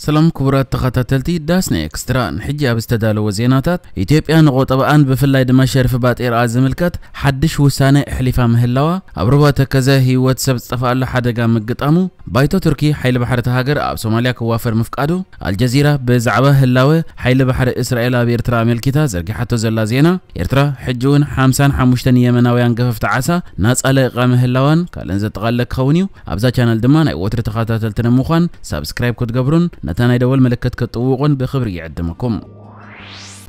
ሰላም ክቡራት ተኸታተልቲ ዳስና ኤክስትራ፣ ንሕጂ ኣብ ዝተዳለወ ዜናታት፣ ኢትዮጵያ ንቆጠባኣን ብፍላይ ድማ ሸርፊ ባጤራኣ ዝምልከት ሓድሽ ውሳነ ኣሕሊፋ ምህላዋ፣ ኣብ ሩባ ተከዘ ህይወት ሰብ ዝጠፍኣሉ ሓደጋ ምግጣሙ፣ ባይቶ ቱርኪ ሓይሊ ባሕሪ እታ ሃገር ኣብ ሶማልያ ክዋፈር ምፍቃዱ፣ ኣልጀዚራ ብዛዕባ ህላወ ሓይሊ ባሕሪ እስራኤል ኣብ ኤርትራ ኣመልኪታ ዘርጊሓቶ ዘላ ዜና፣ ኤርትራ ሕጂ እውን ሓምሳን ሓሙሽተን የመናውያን ገፈፍቲ ዓሳ ናጻ ለቂቓ ምህላዋን ካልእን ዘጠቓለለ ክኸውን እዩ። ኣብዛ ቻነል ድማ ናይ ወትሪ ተኸታተልቲ ንምዃን ሳብስክራይብ ክትገብሩን ነታ ናይ ደወል ምልክት ክትጥውቑን ብኽብሪ ይዕድመኩም።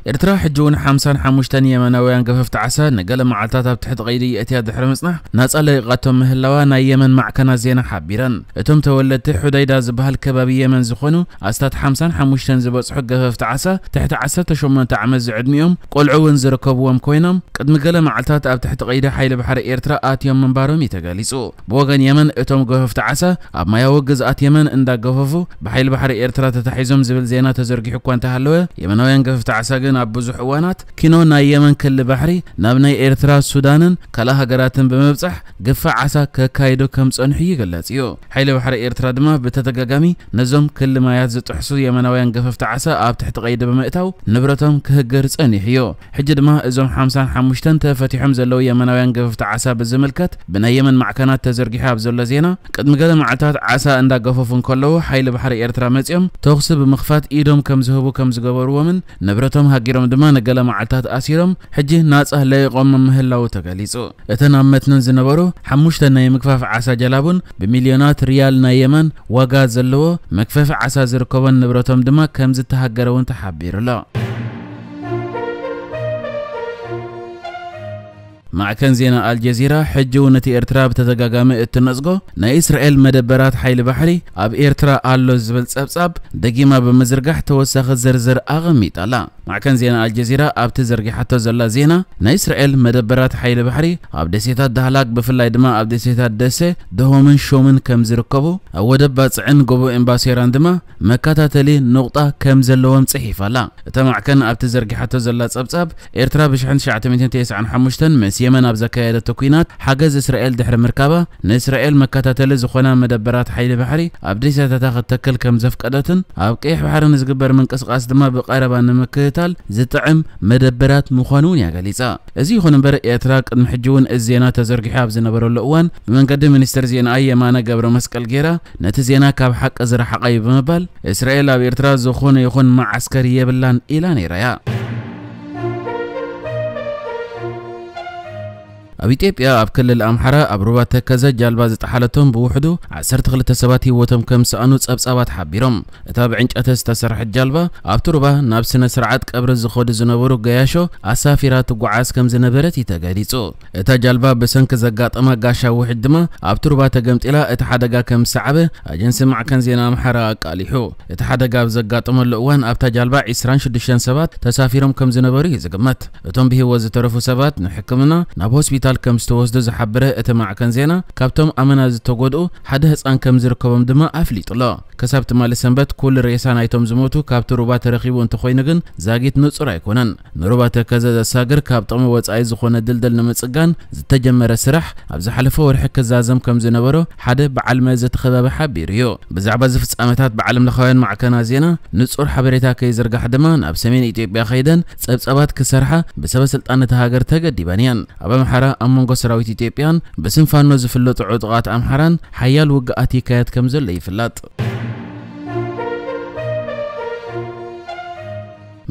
ኤርትራ ሕጂ እውን ሓምሳን ሓሙሽተን የመናውያን ገፈፍቲ ዓሳ ንገለ መዓልታት ኣብ ትሕቲ ቀይዲ የእትያ ድሕሪ ምጽናሕ፣ ናጻ ለቂቓቶም ምህላዋ ናይ የመን ማዕከናት ዜና ሓቢረን። እቶም ተወለድቲ ሑደይዳ ዝበሃል ከባቢ የመን ዝኾኑ ኣስታት ሓምሳን ሓሙሽተን ዝበጽሑ ገፈፍቲ ዓሳ፣ ትሕቲ ዓሰርተ ሸሞንተ ዓመት ዝዕድሚኦም ቆልዑ እውን ዝርከብዎም ኮይኖም፣ ቅድሚ ገለ መዓልታት ኣብ ትሕቲ ቀይዲ ሓይሊ ባሕሪ ኤርትራ ኣትዮም ምንባሮም እዩ ተገሊጹ። ብወገን የመን፣ እቶም ገፈፍቲ ዓሳ ኣብ ማያዊ ግዝኣት የመን እንዳገፈፉ ብሓይሊ ባሕሪ ኤርትራ ተታሒዞም ዝብል ዜና ተዘርጊሑ እኳ እንተሃለወ፣ የመናውያን ገፈፍቲ ዓሳ ግን ኣብ ብዙሕ እዋናት ኪኖ ናይ የመን ክሊ ባሕሪ ናብ ናይ ኤርትራ፣ ሱዳንን ካልእ ሃገራትን ብምብጻሕ ግፋ ዓሳ ከካይዱ ከም ጸንሑ ይግለጽ እዩ። ሓይሊ ባሕሪ ኤርትራ ድማ ብተደጋጋሚ ነዞም ክሊ ማያት ዝጥሕሱ የመናውያን ገፈፍቲ ዓሳ ኣብ ትሕቲ ቀይዲ ብምእታው ንብረቶም ክህግር ጸኒሑ እዩ። ሕጂ ድማ እዞም ሓምሳን ሓሙሽተን ተፈቲሖም ዘለዉ የመናውያን ገፈፍቲ ዓሳ ብዝምልከት ብናይ የመን ማዕከናት ተዘርጊሑ ኣብ ዘሎ ዜና፣ ቅድሚ ገለ መዓልታት ዓሳ እንዳገፈፉ እንከለዉ ሓይሊ ባሕሪ ኤርትራ መጺኦም ተኹሲ ብምኽፋት ኢዶም ከም ዝህቡ ከም ዝገበርዎምን ንብረቶም ሃጊሮም ድማ ንገለ መዓልታት ኣሲሮም ሕጂ ናጻ ለቂቖም ምህላዉ ተገሊጹ። እተን ኣብ መትነን ዝነበሩ ሓሙሽተ ናይ ምግፋፍ ዓሳ ጀላቡን ብሚልዮናት ሪያል ናይ የመን ዋጋ ዘለዎ መግፈፊ ዓሳ ዝርከቦን ንብረቶም ድማ ከም ዝተሃገረ እውን ተሓቢሩ ኣሎ። ማዕከን ዜና ኣልጀዚራ፣ ሕጂ እውን እቲ ኤርትራ ብተደጋጋሚ እትነጽጎ ናይ እስራኤል መደበራት ሓይሊ ባሕሪ ኣብ ኤርትራ ኣሎ ዝብል ጸብጻብ ደጊማ ብምዝርጋሕ ተወሳኺ ዝርዝር ኣቐሚጣ ኣላ። ማዕከን ዜና ኣልጀዚራ ኣብቲ ዘርጊሓቶ ዘላ ዜና፣ ናይ እስራኤል መደበራት ሓይሊ ባሕሪ ኣብ ደሴታት ዳህላክ፣ ብፍላይ ድማ ኣብ ደሴታት ደሴ፣ ደሆምን ሾምን ከም ዝርከቡ፣ ኣብ ወደብ ባጽዕን ጎቦ ኤምባሴራን ድማ መከታተሊ ኑቕጣ ከም ዘለዎም ጽሒፋ ኣላ። እታ ማዕከን ኣብቲ ዘርጊሓቶ ዘላ ጸብጻብ፣ ኤርትራ ብ ሽሕን ትሽዓተ ሚእትን ተስዓን ሓሙሽተን ምስ የመን ኣብ ዘካየደቶ ኲናት ሓገዝ እስራኤል ድሕሪ ምርካባ፣ ንእስራኤል መከታተሊ ዝኾና መደበራት ሓይሊ ባሕሪ ኣብ ደሴታታ ክትተክል ከም ዘፍቀደትን ኣብ ቀይሕ ባሕሪ ንዝግበር ምንቅስቓስ ድማ ብቐረባ ንምክትታል ዝጥዕም መደበራት ምዃኑ እውን እያ ገሊጻ። እዚ ይኹን እምበር፣ ኤርትራ ቅድሚ ሕጂ እውን እዚ ዜና ተዘርጊሑ ኣብ ዝነበረሉ እዋን ብመንገዲ ሚኒስትር ዜናኣ የማነ ገብረ መስቀል ጌራ፣ ነቲ ዜና ካብ ሓቂ ዝረሓቐ እዩ ብምባል፣ እስራኤል ኣብ ኤርትራ ዝኾነ ይኹን መዓስከር የብላን ኢላ ነይራ እያ። ኣብ ኢትዮጵያ፣ ኣብ ክልል ኣምሓራ፣ ኣብ ሩባ ተከዘ ጃልባ ዝጠሓለቶም ብውሕዱ ዓሰርተ ክልተ ሰባት ህይወቶም ከም ዝሰኣኑ ጸብጻባት ሓቢሮም። እታ ብዕንጨቲ ዝተሰርሐት ጃልባ፣ ኣብቲ ሩባ ናብ ስነ ስርዓት ቀብሪ ዝኸዱ ዝነበሩ ገያሾ ኣሳፊራ ትጓዓዝ ከም ዝነበረት እዩ ተገሊጹ። እታ ጃልባ ብሰንኪ ዘጋጠማ ጋሻ ውሕጅ ድማ ኣብቲ ሩባ ተገምጢላ፣ እቲ ሓደጋ ከም ዝሰዓበ ኣጀንሲ ማዕከን ዜና ኣምሓራ ኣቃሊሑ። እቲ ሓደጋ ኣብ ዘጋጠመሉ እዋን፣ ኣብታ ጃልባ ዕስራን ሽዱሽተን ሰባት ተሳፊሮም ከም ዝነበሩ እዩ ዝግመት። እቶም ብህይወት ዝተረፉ ሰባት ንሕክምና ናብ ሆስፒታል ከም ዝተወስዱ ዝሓበረ እቲ ማዕከን ዜና፣ ካብቶም ኣመና ዝተጎድኡ ሓደ ህጻን ከም ዝርከቦም ድማ ኣፍሊጡ ኣሎ። ክሳብ ትማሊ ሰንበት፣ ኩሉ ሬሳ ናይቶም ዝሞቱ ካብቲ ሩባ ተረኺቡ እንተኾይኑ ግን፣ ዛጊት ንጹር ኣይኮነን። ንሩባ ተከዘ ዘሳግር ካብ ጥቕሚ ወጻኢ ዝኾነ ድልድል ንምጽጋን ዝተጀመረ ስራሕ፣ ኣብ ዝሓለፈ ወርሒ ክዛዘም ከም ዝነበሮ ሓደ በዓል መዚ እቲ ከባቢ ሓቢሩ እዩ። ብዛዕባ እዚ ፍጻመታት ብዓለም ለኻውያን ማዕከናት ዜና ንጹር ሓበሬታ ከይዝርጋሕ ድማ፣ ናብ ሰሜን ኢትዮጵያ ከይደን ጸብጻባት ክሰርሓ ብሰበ ስልጣን እታ ሃገር ተገዲበን እየን። ኣብ ኣምሓራ፣ ኣብ መንጎ ሰራዊት ኢትዮጵያን ብስም ፋኖ ዝፍለጡ ዕጡቓት ኣምሓራን ሓያል ውግኣት ይካየድ ከም ዘሎ ይፍለጥ።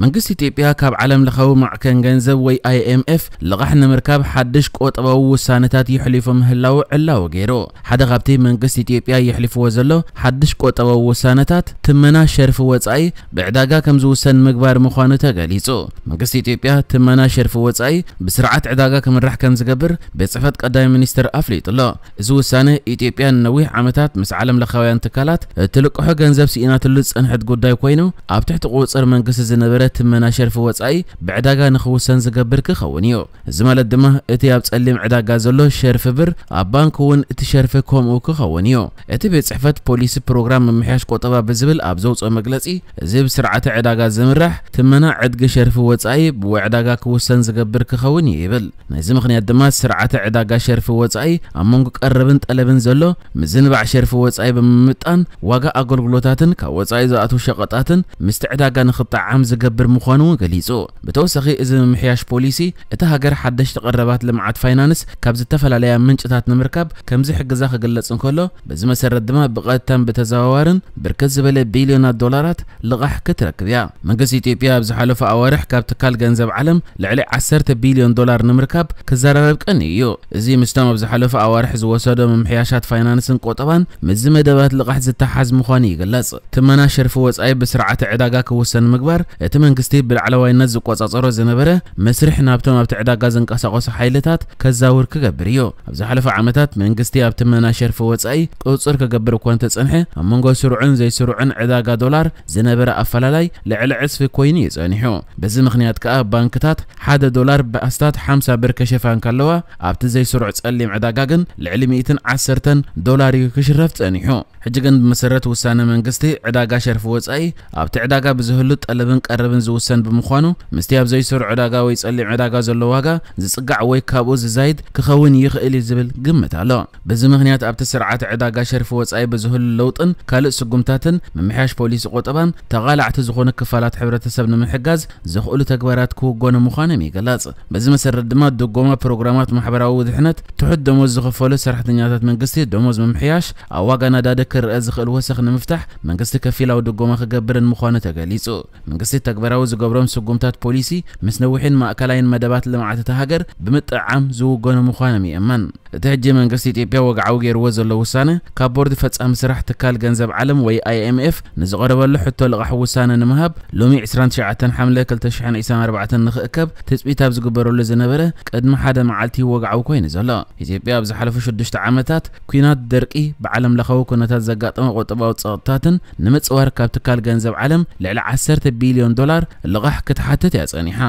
መንግስቲ ኢትዮጵያ ካብ ዓለም ለኻዊ ማዕከን ገንዘብ ወይ ኣይ ኤም ኤፍ ልቓሕ ንምርካብ ሓድሽ ቁጠባዊ ውሳነታት የሕሊፉ ምህላዉ ዕላዊ ገይሩ። ሓደ ካብቲ መንግስቲ ኢትዮጵያ የሕሊፍዎ ዘሎ ሓድሽ ቁጠባዊ ውሳነታት፣ ትመና ሸርፊ ወጻኢ ብዕዳጋ ከም ዝውሰን ምግባር ምዃኑ ተገሊጹ። መንግስቲ ኢትዮጵያ ትመና ሸርፊ ወጻኢ ብስርዓት ዕዳጋ ክምራሕ ከም ዝገብር ቤት ጽሕፈት ቀዳማይ ሚኒስትር ኣፍሊጡ ኣሎ። እዚ ውሳነ፣ ኢትዮጵያ ንነዊሕ ዓመታት ምስ ዓለም ለኻውያን ትካላት እትልቅሖ ገንዘብ ስኢናትሉ ዝጸንሐት ጉዳይ ኮይኑ፣ ኣብ ትሕቲ ቁጽጽር መንግስቲ ዝነበረ ትመና ሸርፊ ወጻኢ ብዕዳጋ ንኽውሰን ዝገብር ክኸውን እዩ። እዚ ማለት ድማ እቲ ኣብ ጸሊም ዕዳጋ ዘሎ ሸርፊ ብር ኣብ ባንክ እውን እቲ ሸርፊ ከምኡ ክኸውን እዩ። እቲ ቤት ጽሕፈት ፖሊሲ ፕሮግራም ምምሕያሽ ቆጠባ ብዝብል ኣብ ዘውፅኦ መግለጺ፣ እዚ ብስርዓተ ዕዳጋ ዝምራሕ ትመና ዕድጊ ሸርፊ ወጻኢ ብዕዳጋ ክውሰን ዝገብር ክኸውን እዩ ይብል። ናይዚ ምኽንያት ድማ ስርዓተ ዕዳጋ ሸርፊ ወጻኢ ኣብ መንጎ ቀረብን ጠለብን ዘሎ ምዝንባዕ ሸርፊ ወጻኢ ብምምጣን ዋጋ ኣገልግሎታትን ካብ ወጻኢ ዝኣትዉ ሸቐጣትን ምስቲ ዕዳጋ ንኽጠዓም ዝገብር ምዃኑ እውን ገሊጹ። ብተወሳኺ እዚ ምምሕያሽ ፖሊሲ እታ ሃገር ሓደሽቲ ቀረባት ልምዓት ፋይናንስ ካብ ዝተፈላለያ ምንጭታት ንምርካብ ከም ዝሕግዛ ክግለጽ እንከሎ፣ በዚ መሰረት ድማ ብቐጥታን ብተዘዋዋርን ብርክት ዝበለ ቢልዮናት ዶላራት ልቓሕ ክትረክብ እያ። መንግስቲ ኢትዮጵያ ኣብ ዝሓለፈ ኣዋርሕ ካብ ትካል ገንዘብ ዓለም ልዕሊ ዓሰርተ ቢልዮን ዶላር ንምርካብ ክዘራረብ ቀንዩ እዩ። እዚ ምስቶም ኣብ ዝሓለፈ ኣዋርሕ ዝወሰዶ ምምሕያሻት ፋይናንስን ቆጠባን ምስዚ መደባት ልቓሕ ዝተሓዝ ምዃኑ ይግለጽ። ትመና ሸርፊ ወጻኢ ብስርዓተ ዕዳጋ ክውሰን ምግባር እቲ መንግስቲ ብላዕለዋይነት ዝቆጻጸሮ ዝነበረ መስርሕ ናብቶም ኣብቲ ዕዳጋ ዝንቀሳቐሱ ሓይልታት ከዛውር ክገብር እዩ። ኣብ ዝሓለፈ ዓመታት መንግስቲ ኣብ ትመና ሸርፊ ወጻኢ ቁጽጽር ክገብር እኳ እንተጸንሐ፣ ኣብ መንጎ ስሩዕን ዘይስሩዕን ዕዳጋ ዶላር ዝነበረ ኣፈላላይ ልዕሊ ዕጽፊ ኮይኑ እዩ ጸኒሑ። በዚ ምኽንያት ከኣ ባንክታት ሓደ ዶላር ብኣስታት ሓምሳ ብር ከሸፋ እንከለዋ፣ ኣብቲ ዘይስሩዕ ጸሊም ዕዳጋ ግን ልዕሊ ሚእትን ዓሰርተን ዶላር እዩ ክሽረፍ ጸኒሑ። ሕጂ ግን ብመሰረት ውሳነ መንግስቲ ዕዳጋ ሸርፊ ወጻኢ ኣብቲ ዕዳጋ ብዝህሉ ጠለብን ቀረብን ዝውሰን ብምዃኑ ምስቲ ኣብ ዘይስሩዕ ዕዳጋ ወይ ጸሊም ዕዳጋ ዘሎ ዋጋ ዝጽጋዕ ወይ ካብኡ ዝዛይድ ክኸውን ይኽእል እዩ ዝብል ግምት ኣሎ። በዚ ምኽንያት ኣብቲ ስርዓት ዕዳጋ ሸርፊ ወጻኢ ብዝህሉ ለውጥን ካልእ ስጉምታትን ምምሕያሽ ፖሊሲ ቆጠባን ተቓላዕቲ ዝኾኑ ክፋላት ሕብረተሰብ ንምሕጋዝ ዘኽእሉ ተግባራት ክውገኑ ምዃኖም ይግለጽ። በዚ መሰረት ድማ ድጎማ ፕሮግራማት ማሕበራዊ ድሕነት ትሑት ደሞዝ ዝኸፈሉ ሰራሕተኛታት መንግስቲ ደሞዝ ምምሕያሽ ኣብ ዋጋ ነዳዲ ክረአ ዝኽእል ወሰኽ ንምፍታሕ መንግስቲ ከፊላዊ ድጎማ ክገብርን ምዃኑ ተገሊጹ። መንግስቲ ተግባራዊ ዝገብሮም ስጉምታት ፖሊሲ ምስ ነዊሕን ማእከላይን መደባት ልምዓት እታ ሃገር ብምጥዕዓም ዝውገኑ ምዃኖም ይእመን። እቲ ሕጂ መንግስቲ ኢትዮጵያ ወግዓዊ ገይርዎ ዘሎ ውሳነ ካብ ቦርድ ፈጻሚ ስራሕ ትካል ገንዘብ ዓለም ወይ ኣይ ኤም ኤፍ ንዝቐረበሉ ሕቶ ልቓሕ ውሳነ ንምሃብ ሎሚ ዕስራን ትሽዓተን ሓምለ ክልተ ሽሕን ዕስራን ኣርባዕተን ንኽእከብ ትጽቢት ኣብ ዝግበረሉ ዝነበረ ቅድሚ ሓደ መዓልቲ ወግዓዊ ኮይኑ ዘሎ። ኢትዮጵያ ኣብ ዝሓለፉ ሽዱሽተ ዓመታት ኲናት፣ ደርቂ፣ ብዓለም ለኻዊ ኩነታት ዘጋጠመ ቁጠባዊ ጸቕጥታትን ንምጽዋር ካብ ትካል ገንዘብ ዓለም ልዕሊ ዓሰርተ ቢልዮን ዶላር ልቓሕ ክትሓትት እያ ጸኒሓ።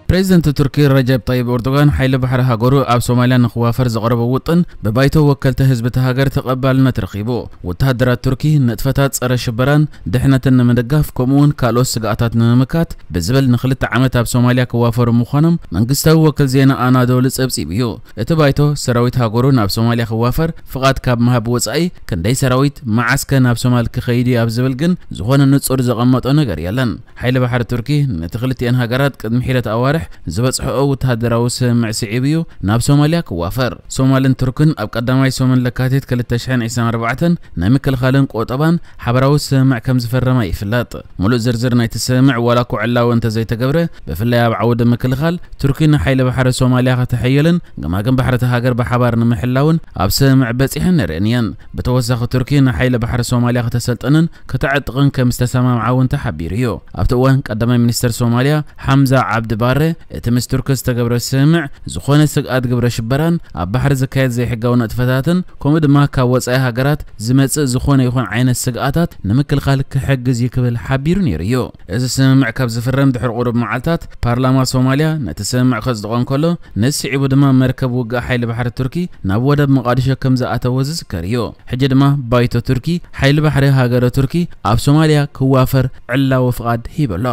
ፕሬዚደንት ቱርኪ ረጀብ ጠይብ ኤርዶጋን ሓይሊ ባሕሪ ሃገሩ ኣብ ሶማልያ ንኽዋፈር ዘቕረቦ ውጥን ብባይቶ ወከልቲ ህዝቢ እቲ ሃገር ተቐባልነት ረኺቡ። ወተሃደራት ቱርኪ ንጥፈታት ጸረ ሽበራን ድሕነትን ንምድጋፍ ከምኡ እውን ካልኦት ስግኣታት ንምምካት ብዝብል ንኽልተ ዓመት ኣብ ሶማልያ ክዋፈሩ ምዃኖም መንግስታዊ ወኪል ዜና ኣናዶሉ ጸብጺቡ እዩ። እቲ ባይቶ ሰራዊት ሃገሩ ናብ ሶማልያ ክዋፈር ፍቓድ ካብ ምሃብ ወጻኢ ክንደይ ሰራዊት መዓስከ ናብ ሶማል ክኸይድ እዩ ኣብ ዝብል ግን ዝኾነ ንጹር ዘቐመጦ ነገር የለን። ሓይሊ ባሕሪ ቱርኪ ነቲ ክልቲኤን ሃገራት ቅድሚ ሒደት ኣዋርሕ ዝበጽሕኦ ወተሃደራዊ ስምምዕ ስዒቡ እዩ ናብ ሶማልያ ክዋፈር። ሶማልን ቱርክን ኣብ ቀዳማይ ሰሙን ለካቲት ክልተ ሽሕን ዕስራን ኣርባዕተን ናይ ምክልኻልን ቆጠባን ሓበራዊ ስምምዕ ከም ዝፈረማ ይፍለጥ። ሙሉእ ዝርዝር ናይቲ ስምምዕ ዋላ እኮ ዕላዊ እንተዘይተገብረ፣ ብፍላይ ኣብ ዓውዲ ምክልኻል ቱርኪ ንሓይሊ ባሕሪ ሶማልያ ከተሐይልን ገማግም ባሕሪ እታ ሃገር ብሓባር ንምሕላውን ኣብ ስምምዕ በጺሐን ንርእየን እየን። ብተወሳኺ ቱርኪ ንሓይሊ ባሕሪ ሶማልያ ከተሰልጥንን ከተዕጥቕን ከም ዝተሰማምዓ እውን ተሓቢሩ እዩ። ኣብቲ እዋን ቀዳማይ ሚኒስተር ሶማልያ ሓምዛ ዓብዲ ባረ እቲ ምስ ቱርኪ ዝተገብረ ስምምዕ ዝኾነ ስግኣት ግብረ ሽበራን ኣብ ባሕሪ ዝካየድ ዘይሕጋዊ ንጥፈታትን ከምኡ ድማ ካብ ወጻኢ ሃገራት ዝመጽእ ዝኾነ ይኹን ዓይነት ስግኣታት ንምክልኻል ክሕግዝ እዩ ክብል ሓቢሩ ነይሩ እዩ። እዚ ስምምዕ ካብ ዝፍረም ድሕሪ ቁሩብ መዓልታት ፓርላማ ሶማልያ ነቲ ስምምዕ ከጽድቖ እንከሎ፣ ነዚ ስዒቡ ድማ መርከብ ውግእ ሓይሊ ባሕሪ ቱርኪ ናብ ወደብ መቓዲሾ ከም ዝኣተወ ዝዝከር እዩ። ሕጂ ድማ ባይቶ ቱርኪ ሓይሊ ባሕሪ ሃገረ ቱርኪ ኣብ ሶማልያ ክዋፈር ዕላዊ ፍቓድ ሂቡ ኣሎ።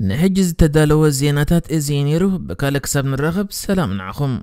ንሕጂ ዝተዳለወ ዜናታት እዚ እዩ ነይሩ። ብካልእ ክሳብ ንራኸብ ሰላም ንዓኹም።